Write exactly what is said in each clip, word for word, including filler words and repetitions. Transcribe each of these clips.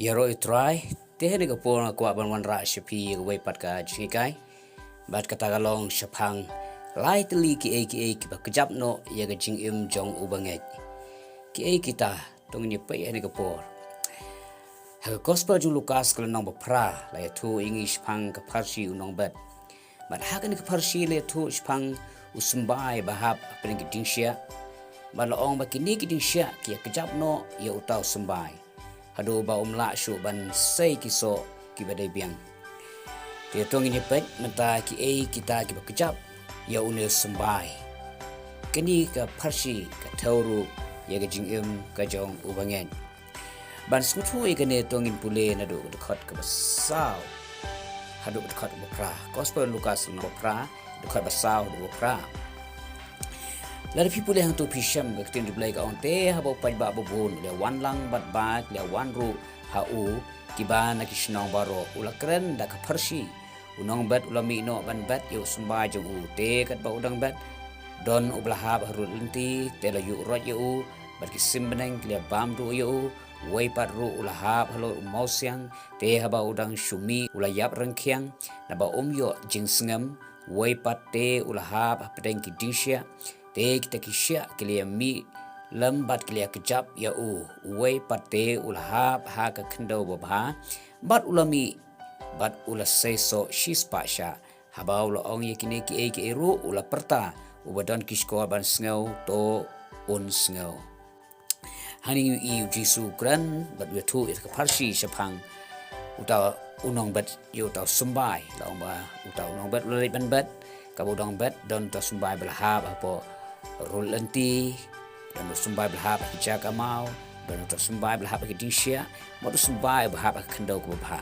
Ïaroh ïa u Trai, te ha kane ka por nga kwah ban wanrah sha phi ïa kawei pat ka jinghikai. Bad kata ka long shaphang lai tylli kiei kiei kiba kjap noh ïa ka jingim jong u bangeit. Kiei kita, to ngin ïa peit ha kane ka por. Ha ka Gospel jong u Lukas ka lynnong ba phra, la ïathuh ïa ngi shaphang ka pharshi u nongbet. Bad ha kane ka pharshi la ïathuh shaphang u symbai ba hap hapdeng ki dingshiah. Bad la ong ba kine ki dingshiah ki ïa kjap noh ïa uta u symbai, haduh ba um lah shuh ban sei ki soh kiba dei biang. Te to ngin ïa peit mynta kiei kita kiba kjap ïa une u symbai. Kane ka pharshi ka thew ruh ïa ka jingim ka jong u bangeit. Ban sngewthuh ïa kane to ngin pule naduh ka dkhot kaba saw haduh ka dkhot kaba phra. Gospel Lukas lynnong ba phra, dkhot ba saw haduh ba phra. Lada phi pule hangto phi shem ka ktien jong u Blei ka ong, te haba u paidbah babun u la wan lang bad ba ki la wan ruh ha u kiba na ki shnong baroh, u la kren da ka pharshi. U nongbet u la mih noh ban bet ïa u symbai jong u, te katba u dang bet, don uba la hap ha rud lynti, te la ïuh roit ïa u, bad ki sim bneng ki la bam duh ïa u. Uwei pat ruh u la hap halor u mawsiang, te haba u dang shu mih u la ïap ryngkhiang, naba um ïoh jingsngem. Uwei pat te u la hap hapdeng ki dingshiah, te kita ki shiah ki la ïa mih lem bad ki la ïa kjap ïa u. Uwei pat te u la hap ha ka khyndew babha, bad u la mih bad u la sei soh shispah shah. Haba u la ong ïa kine kiei kiei ruh, u la pyrta, uba don ki shkor ban sngew to un sngew. Hangne ngi ïohi u Jisu u kren bad u ïathuh ïa ka pharshi shaphang uta u nongbet ïa uta u symbai. La ong ba uta u nongbet u la leit ban bet, kaba u dang bet don uta u symbai ba la hap hapoh rud lynti, don u symbai ba la hap ha ki jaka maw, don uta u symbai ba la hap ha ki dingshiah, bad u symbai ba hap ha ka khyndew kaba bha.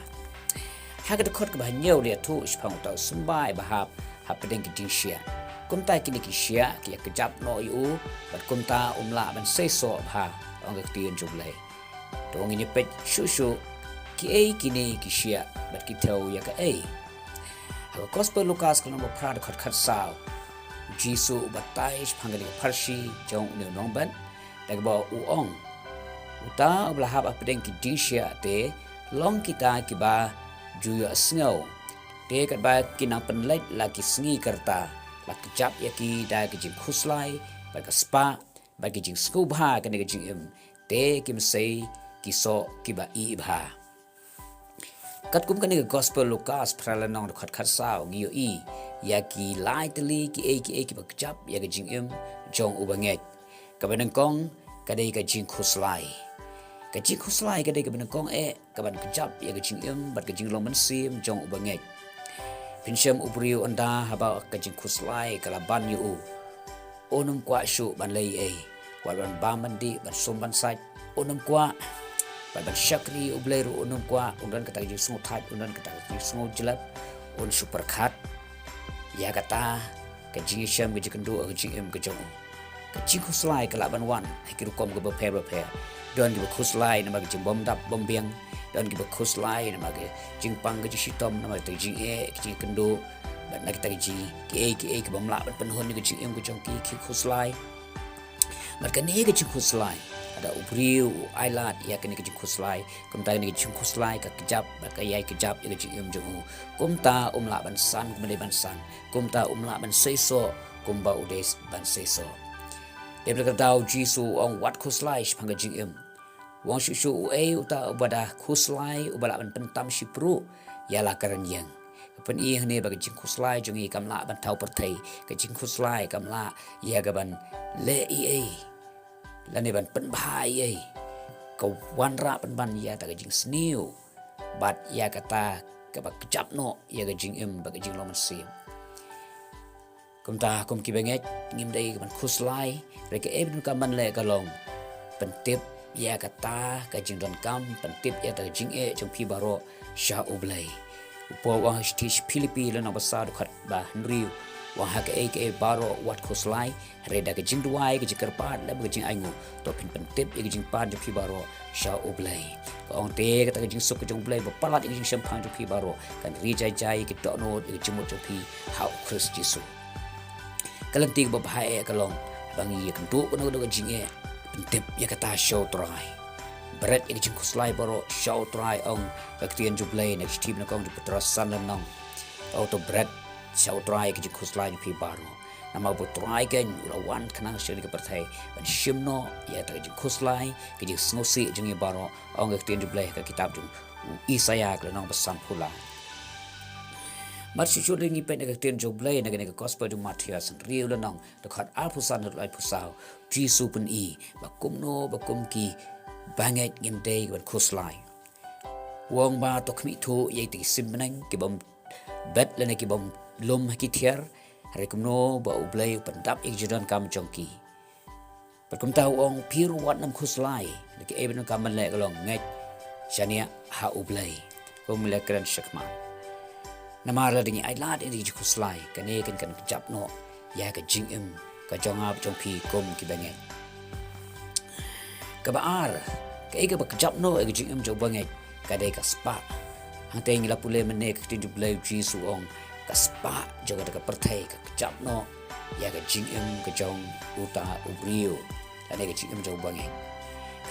Ha ka dkhot kaba hynñiew la ïathuh shaphang uta u symbai ba hap hapdeng ki dingshiah. Kumta kine ki shiah ki ïa kjap noh ïa u, bad kumta um lah ban sei soh bha, ong ka ktien jong u Blei. To ngin ïa peit shuh shuh, kiei kine ki shiah bad ki thew ïa kaei. Ha ka Gospel Lukas ka lynnong ba phra dkhot khatsaw, u Jisu u batai shaphang kane ka pharshi jong une u nongbet, da kaba u ong, uta uba la hap hapdeng ki dingshiah te long kita kiba ju ïohsngew. Te katba ki nang pynleit la ki sngi ka rta, la kjap ïa ki da ka jingkhuslai, bad ka spah, bad ka jingsngewbha kane ka jingim, te kim sei ki soh kiba ih bha. Katkum kane ka Gospel Lukas phra lynnong dkhot khatsaw ngi ïohi ïa ki lai tylli kiei kiei kiba kjap ïa ka jingim jong u bangeit. Kaba nyngkong ka dei ka jingkhuslai. Ka jingkhuslai ka dei kaba nyngkong eh kaban kjap ïa ka jingim bad ka jinglong mynsiem jong u bangeit. Phin shem u briew ynda haba ka jingkhuslai ka la ban ïa u, un ym kwah shuh ban leh ei, wat ban bam ban dih, ban sum ban sait, un ym kwah. Bad ban shakri U Blei ruh un ym kwah, un don kata ka jingsngewthait, un don kata ka jingsngewjlep, un shu pyrkhat ïa kata ka jingïashem, ka jingkynduh, ka jingim ka jong u. Ka jingkhuslai ka lah ban wan ha ki rukom kiba pher ba pher. Don kiba khuslai namar ka jingbymdap bymbiang, don kiba khuslai namar ka jingpang ka jingshitom, namar ka jingeh ka jingkynduh, bad na kita ki jing kiei kiei ki bym lah ban pynhun ïa ka jingim ka jong ki, ki khuslai. Bad kane ka jingkhuslai, lada u briew u ailad ïa kane ka jingkhuslai, kumta kane ka jingkhuslai ka kjap bad ka ïai kjap ïa ka jingim jong u. Kumta um lah ban san kumba dei ban san, kumta um lah ban seisoh kumba u dei ban seisoh. Dei bad kata u Jisu u ong wat khuslai shaphang ka jingim. U ong shuh shuh uei uta uba da khuslai uba lah ban pyntam shipruh ïa la ka rynïeng. Ka pyni hangne ba ka jingkhuslai jong ngi kam lah ban thaw pyrthei, ka jingkhuslai kam lah ïa kaban leh ei ei lane ban pynbha ei ei. Ka wanrah pynban ïa kata ka jingsniew bad ïa kata kaba kjap noh ïa ka jingim bad ka jinglong mynsiem. Kumta kum ki bangeit ngim dei ban khuslai, hynrei kaei ba donkam ban leh ka long pyntip ïa kata ka jingdonkam, pyntip ïa kata ka jingeh jong phi baroh sha U Blei. U Paul u ong ha shithi sha Philippi lynnong ba saw dkhot ba hynriew, u ong ha kaei kaei baroh wat khuslai, hynrei da ka jingduwai, ka jingkyrpad lem bad ka jingainguh, to phin pyntip ïa ka jingpan jong phi baroh sha U Blei. Ka ong te kata ka jingsuk ka jong U Blei ba palat ïa ka jingshemphang jong phi baroh kan ri jai jai ïa ka dohnud ïa ka jingmut jong phi ha U Khrist Jisu. Ka lynti kaba bha eh ka long ba ngi ïakynduh kano kano ka jingeh, pyntip ïa kata sha U Trai. bret ïa ka jingkhuslai baroh sha U Trai, ong ka ktien jong U Blei na ka shithi ba nyngkong jong u Petros san lynnong. Ong to bret sha U Trai ïa ka jingkhuslai jong phi baroh. Namar ba U Trai keiñ u la wan khnang sha kane ka pyrthei ban shim noh ïa kata ka jingkhuslai, ka jingsngewsih jong ngi baroh, ong ka ktien jong U Blei ha ka kitab jong u Isaïah ka lynnong ba sanphew lai. Mar shu shu ngi peit na ka ktien jong U Blei na kane ka gospel jong u Mathaios hynriew lynnong, dkhot arphew san haduh laiphew saw, u Jisu u pyni ba kumno ba kum ki bangeit ngim dei ban khuslai. U ong ba to khmih thuh ïa kita ki sim bneng ki bym bet lane ki bym lum ha ki thiar, hynrei kumno ba U Blei u pyndap ïa ki jingdonkam jong ki. Bad kumta u ong phi ruh wat nym khuslai, da kaei ba donkam ban leh ka long ngeit shaniah ha U Blei. Kum la kren shakhmat. Namar lada ngi ailad ïa ka jingkhuslai, kane kan kan kjap noh ïa ka jingim ka jong nga bad jong phi kum ki bangeit. Kaba ar, kaei kaba kjap noh ïa ka jingim jong u bangeit, ka dei ka spah. Hangta ngi la pule mynne ka ktien jong U Blei, u Jisu u ong ka spah jong kata ka pyrthei ka kjap noh ïa ka jingim ka jong uta u briew lane ka jingim jong u bangeit.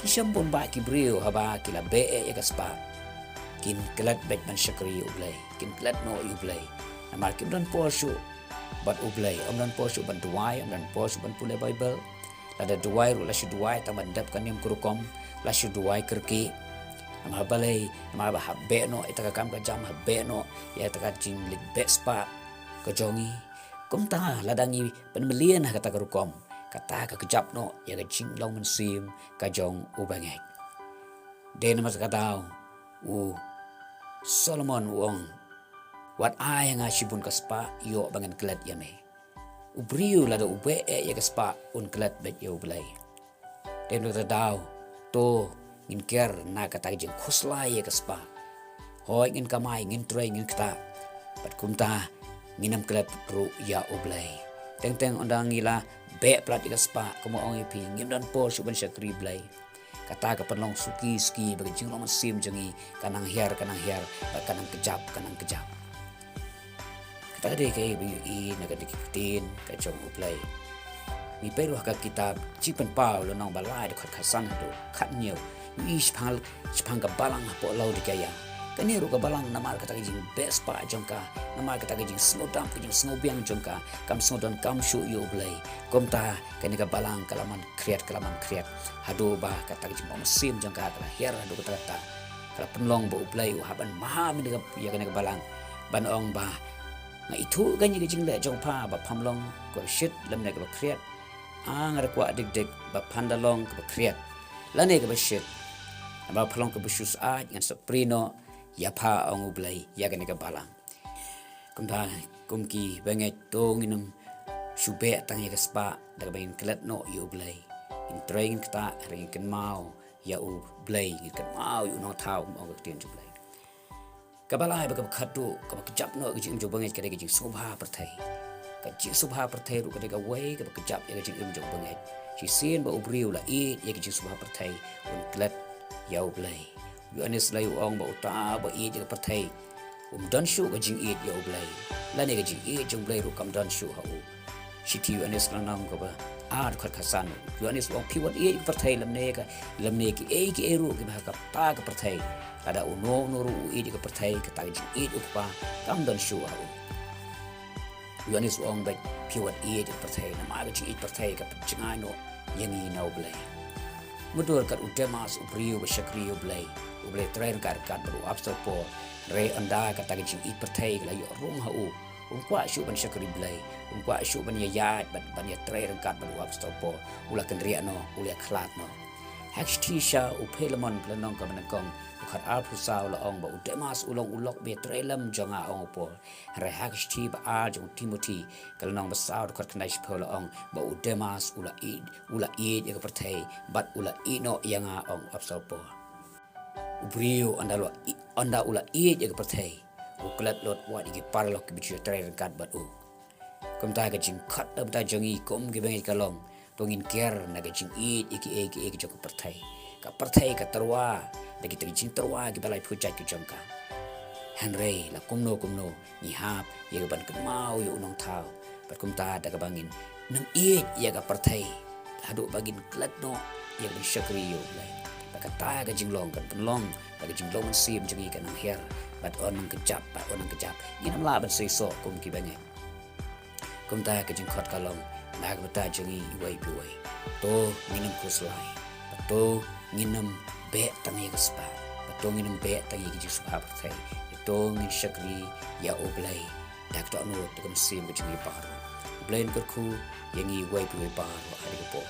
Phin shem bun bah ki briew haba ki la beh ïa ka spah, kin klet beit ban shakri ïa U Blei, kin klet noh ïa U Blei. Namar kim don por shuh bad U Blei, ym don por shuh ban duwai, ym don por shuh ban pule Baibl. Lada duwai ruh la shu duwai tang ban dep ka niam ka rukom, la shu duwai kyrkieh. Namar balei? Namar ba hap beh noh ïa kata ka kam ka jam, hap beh noh ïa kata ka jingleit beh spah ka jong ngi. Kumta lada ngi pynmlien ha kata ka rukom, kata ka kjap noh ïa ka jinglong mynsiem ka jong u bangeit. Dei namar kata ka daw u Solomon u ong, wat ai ha nga shibun ka spah, ïoh ba ngan klet ïa me. U briew lada u beh eh ïa ka spah un klet beit ïa U Blei. Dei namar kata ka daw to ngin kiar na kata ka jingkhuslai ïa ka spah. Hooid ngin kamai, ngin trei, ngin ktah, bad kumta ngin ym klet ruh ïa U Blei. Teng teng ynda ngi la beh palat ïa ka spah, kumba ong ïa phi, ngim don por shuh ban shakri Blei. Kata ka pynlong suki suki ba ka jinglong mynsiem jong ngi ka nang hiar, ka nang hiar, bad ka nang kjap, ka nang kjap. Kata ka dei kaei ba ngi ïohi na ka dei ka ktien ka jong U Blei. Ngi peit ruh ha ka kitab Jingpynpaw lynnong ba lai, dkhot khatsan haduh khathynñiew. Ngi ïohi shaphang, shaphang ka balang hapoh Laodikaia. Kane ruh ka balang namar kata ka jingbeh spah jong ka, namar kata ka jingsngewdap, ka jingsngewbiang jong ka, kam sngewdonkam shuh ïa U Blei. Kumta kane ka balang ka la man khriat, ka la man khriat, haduh ba kata ka jinglong mynsiem jong ka ka la hiar haduh katta katta. Ka la pynlong ba U Blei u hap ban maham ïa kane ka balang, ban ong ba nga ithuh kane ka jingleh jong pha, ba pham long kaba shit lymne kaba khriat. Ah, nga da kwah dik dik ba phan da long kaba khriat lane kaba shit. Haba pha long kaba shu syaid, ngan sa prie noh ïa pha, ong U Blei ïa kane ka balang. Kumta kum ki bangeit to ngin ym shu beh tang ïa ka spah da kaba ngin klet noh ïa U Blei. Ngin trei, ngin ktah, hynrei ngin kynmaw ïa U Blei, ngin kynmaw ïa U Nongthaw, ong ka ktien jong U Blei. Kaba lai bad kaba khatduh, kaba kjap noh ïa ka jingim jong u bangeit ka dei ka jingsngewbha pyrthei. Ka jingsngewbha pyrthei ruh ka dei kawei kaba kjap ïa ka jingim jong u bangeit. Shisien ba u briew u la ïeit ïa ka jingsngewbha pyrthei, un klet ïa U Blei. U Ïoannis u la ong ba uta uba ïeit ïa ka pyrthei um don shuh ka jingïeit ïa U Blei, lane ka jingïeit jong U Blei ruh kam don shuh ha u. Shithi u Ïoannis ka lynnong kaba ar, dkhot khatsan. U Ïoannis u ong, phi wat ïeit ïa ka pyrthei lymne ka, lymne kiei kiei ruh kiba ha kata ka pyrthei. Lada uno uno ruh u ïeit ïa ka pyrthei, kata ka jingïeit u Kpa kam don shuh ha u. U Ïoannis u ong beit, phi wat ïeit ïa ka pyrthei, namar ka jingïeit pyrthei ka pynjngai noh ïa ngi na U Blei. Mutdur kat u Demas, u briew ba shakri ïa U Blei, U Blei trei ryngkat ryngkat bad u apostol Paul. Hynrei ynda kata ka jingïeit pyrthei ka la ïoh rung ha u, um kwah shuh ban shakri Blei, um kwah shuh ban ïaid bad ban ïatrei ryngkat bad u apostol Paul. U la kynriah noh, u la khlad noh. Ha ka shithi sha u Philemon ka lynnong kaba nyngkong, dkhot arphew saw la ong ba u Demas u long u lok ba ïatrei lem jong nga, ong u Paul. Hynrei ha ka shithi ba ar jong u Timothi ka lynnong ba saw, dkhot khyndai shiphew la ong ba u Demas u la ïeit, u la ïeit ïa ka pyrthei bad u la ïehnoh ïa nga, ong u apostol Paul. U briew ynda u la ï-, ynda u la ïeit ïa ka pyrthei, u klet lut wat ïa ki paralok kiba ju ïatrei ryngkat bad u. Kumta ka jingkhot na ka bynta jong ngi kum ki bangeit ka long, to ngin kiar na ka jingïeit ïa kiei kiei ki jong ka pyrthei. Ka pyrthei ka tyrwa da kita ki jingtyrwa kiba laiphew jait ki jong ka. Hynrei la kumno kumno ngi hap ïa ka ban kynmaw ïa U Nongthaw. Bad kumta da kaba ngin nym ïeit ïa ka pyrthei haduh ba ngin klet noh ïa ka ban shakri ïa U Blei. Ba kata ka jinglong kan pynlong ba ka jinglong mynsiem jong ngi kan nang hiar, bad un nang kjap, bad un nang kjap. Ngin ym lah ban seisoh kum ki bangeit. Kumta ka jingkhot ka long na ka bynta jong ngi iwei pa iwei. To ngin ym khuslai. Bad to ngin ym beh tang ïa ka spah. Bad to ngin ym beh tang ïa ka jingspah pyrthei. To ngin shakri ïa U Blei da ka dohnud, da ka mynsiem ka jong ngi baroh. U Blei un kyrkhu ïa ngi iwei pa iwei baroh ha kane ka por.